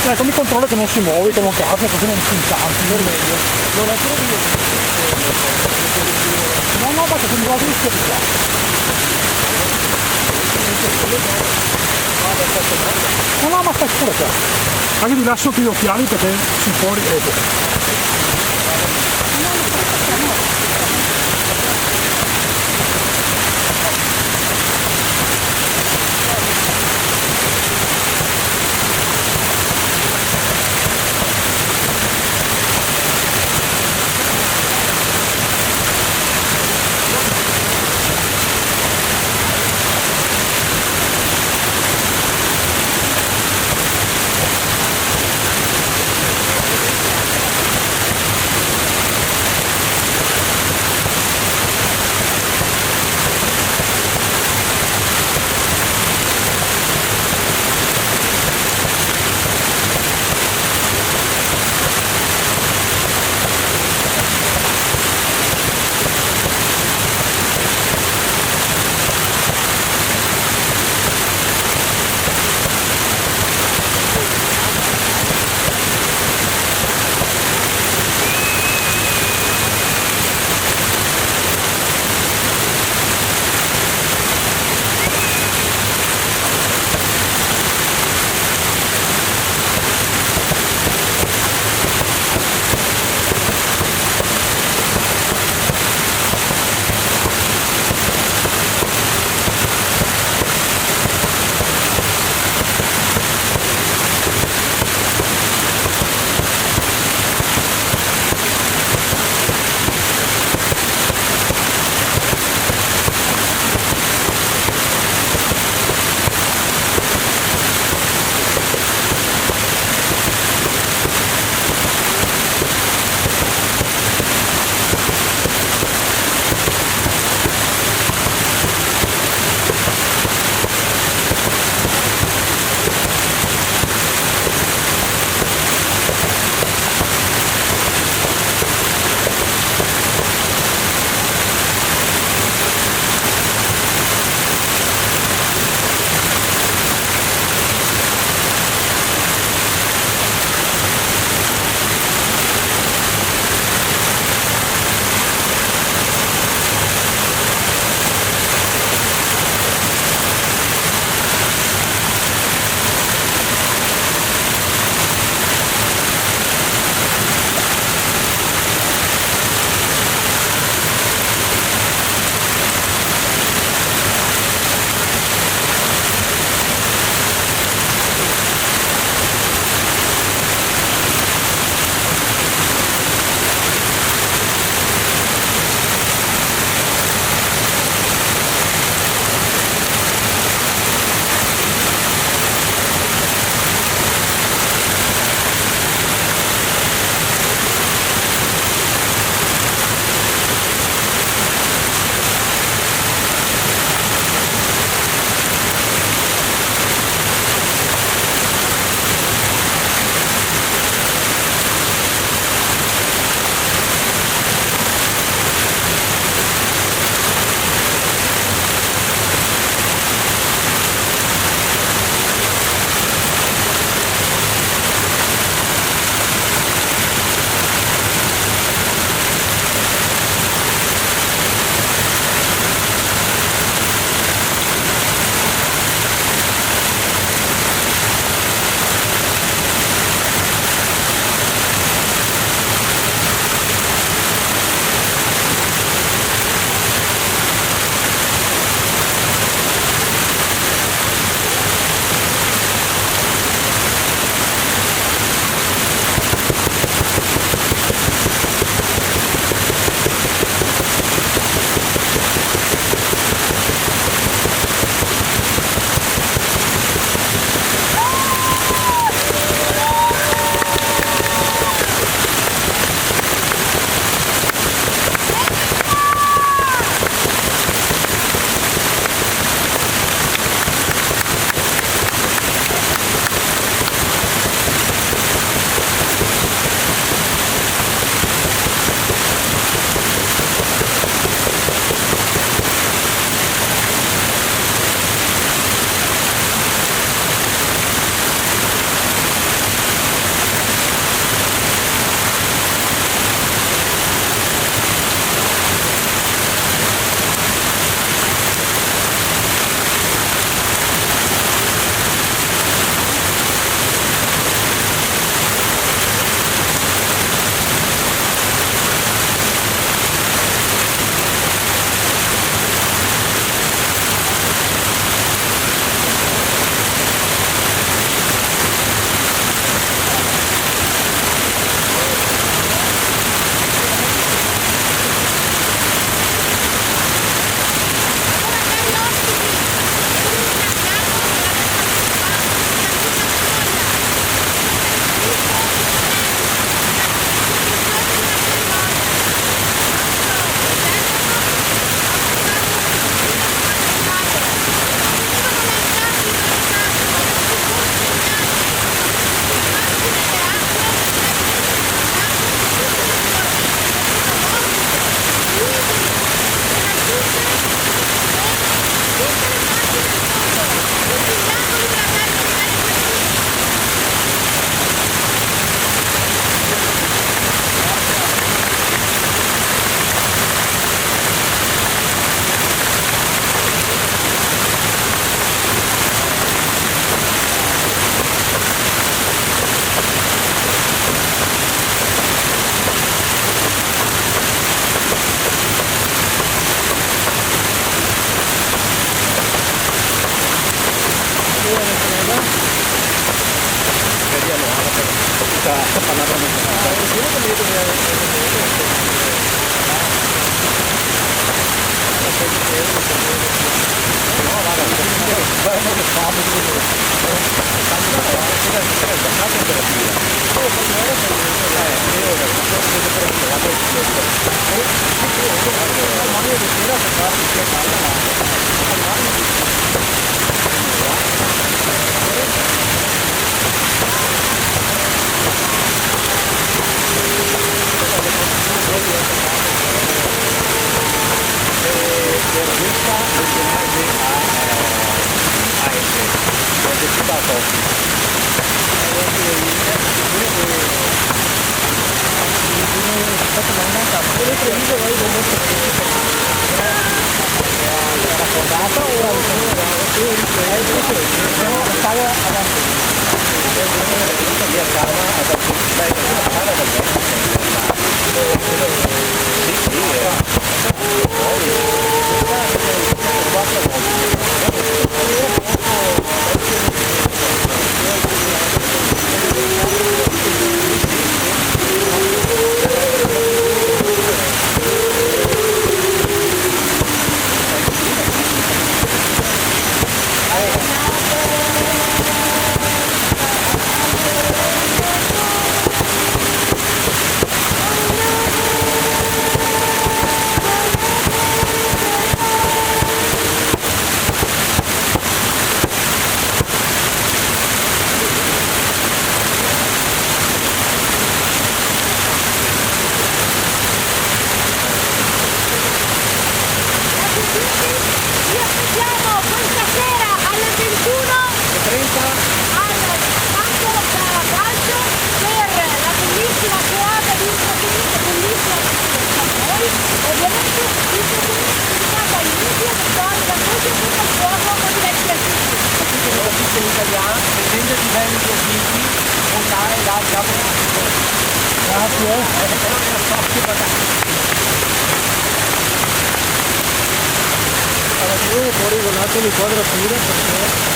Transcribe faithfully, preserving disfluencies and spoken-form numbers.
Ecco, mi controllo che non si muove, che non casca, così non si incanti, non meglio. Non è solo che io... No, no, basta, sono quasi tutti qua. No, no, ma stai pure qua. Ma io ti lascio qui gli occhiali perché si fuori, ecco. Grazie a tutti, ci vediamo questa sera alle ventuno e trenta al campo da calcio per la bellissima serata di intrattenimento, bellissima per noi. Ovviamente intrattenimento dedicato ai media, che torna da noi, che porta il fuoco con i vecchi artisti. Lo dice l'italiano, leggenda di Veneto, quindi, votare la Gabriel. Grazie. Allora, io vorrei un attimo inquadratura perché